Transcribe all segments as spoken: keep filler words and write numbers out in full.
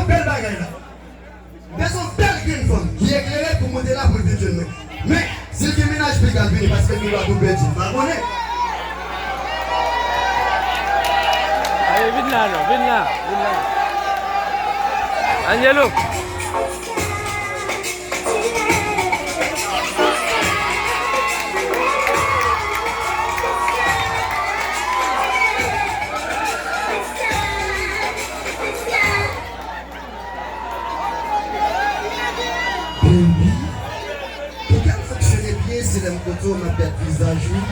Bèl bagay la. M bezwen yon bèl grenn fanm ki eklere pou monte la pou l vin jwenn mwen. Men, si l gen mennaj, pi l ka vini paske l gen dwa tou pèdi. M pa konnen. Aye, vin la non, vin la, vin la. Angelo. Baby, pou kè m fonksyone byen, se lè m kote w m ap gad vizaj ou.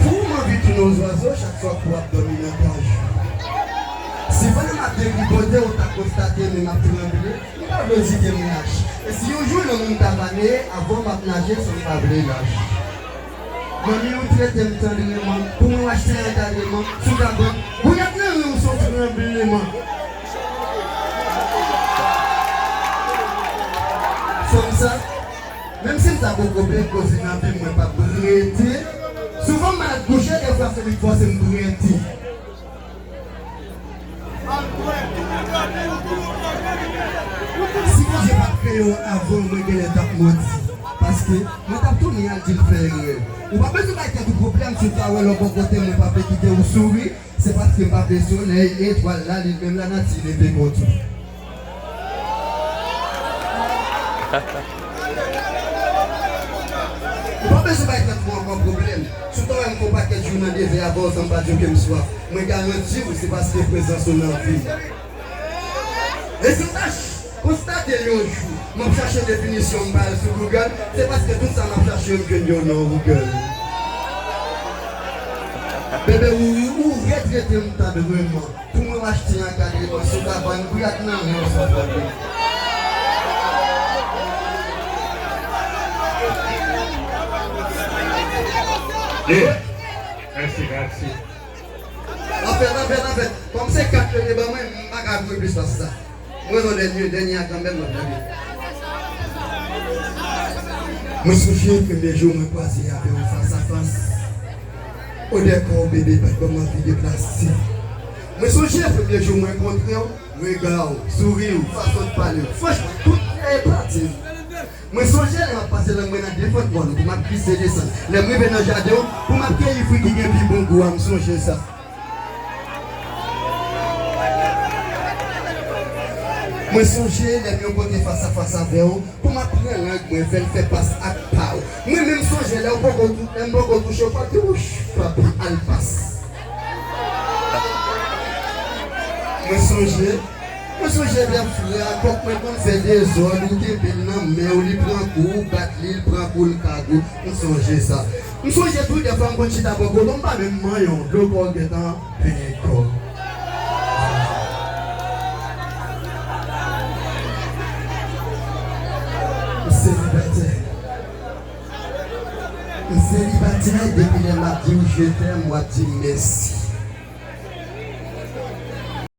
Pou m anvi tounen yon zwazo chak fwa pou w ap dòmi nan kay ou. Si pandan m ap degripote ou ta konstate men m ap tranble, m pa vle w di ke m lach. E si yon jou lanmou m ta vane, avan m ap naje san m pa vle lach. Manmi ou trete m tandreman, pou mwen w achte ankadreman, sou kabann, gouyad nan ren w se yon tranbleman. Fanm sa, menm si m ta poko byen koze nan vi m, mwen p ap rete. Souvan m malad kouche, dèfwa se li k fòse m prete. Si Bondye pa t kreye w avan, mwen genlè t ap manti. Paske mwen t ap tounen al di l fè erè. Ou pa bezwen bay tèt ou pwoblèm si w ta wè lè w bò kote m, mwen pa vle kite w souri. Se paske m pa vle solèy, etwal, lalin, menm lanati leve kont ou. Ou pa bezwen bay tèt ou ankò pwoblèm. Si w ta wè m fè yon pakèt jou nan dezè avè w san m pa di w ke m swaf, mwen garanti w se paske prezans ou nan vi m. E si w ta ch-, konstate yon jou m ap chache definisyon m pa al sou Google, se paske tout sa m ap chache yo m jwenn yo nan Google. Bebe, ou, ou retrete m tandreman. Pou mwen w achte ankadreman sou kabann, gouyad nan ren w san pwoblèm. Eh, mèsi, mèsi. Anfèt, anfèt, anfèt, kòm se kat yo te ban mwen, m pa ka jwe plis pase sa. Mwen nan dènye, dènye a kanmenm, nan dènye. Mwen sonje premye jou mwen kwaze avè w fas a fas. Odè kò w bebe pa t ban m anvi deplase. Mwen sonje premye jou mwen kontre w, rega w, souri w, fason w pale w, franchman, tout e pati m. Mwen sonje lè m ap pase lang mwen nan defant wòl ou pou m ap glise desann. Lè m rive nan jaden w, pou m ap keyi fwi ki gen pi bon gou a, m sonje sa. Mwen sonje lè m yon kote fas a fas avè w, pou m ap pran lang mwen, fè l fè pas ak pa w. Mwen menm sonje lè w poko tou-, lè m poko touche w, pa di, "Wouch, papi, al pas." Mwen sonje, mwen sonje lè frè a kòk mwen konn fè dezòd, ou kenbe l nan men w, li pran kou, ou bat li, l pran kou, l kagou. M sonje sa. M sonje tou, dèfwa m konn chita bò kote w, m pa menm manyen w, dlo kò w gentan penyen kò w. M selibatè. M selibatè depi lè m ap di w je t'aime, w ap di m mèsi.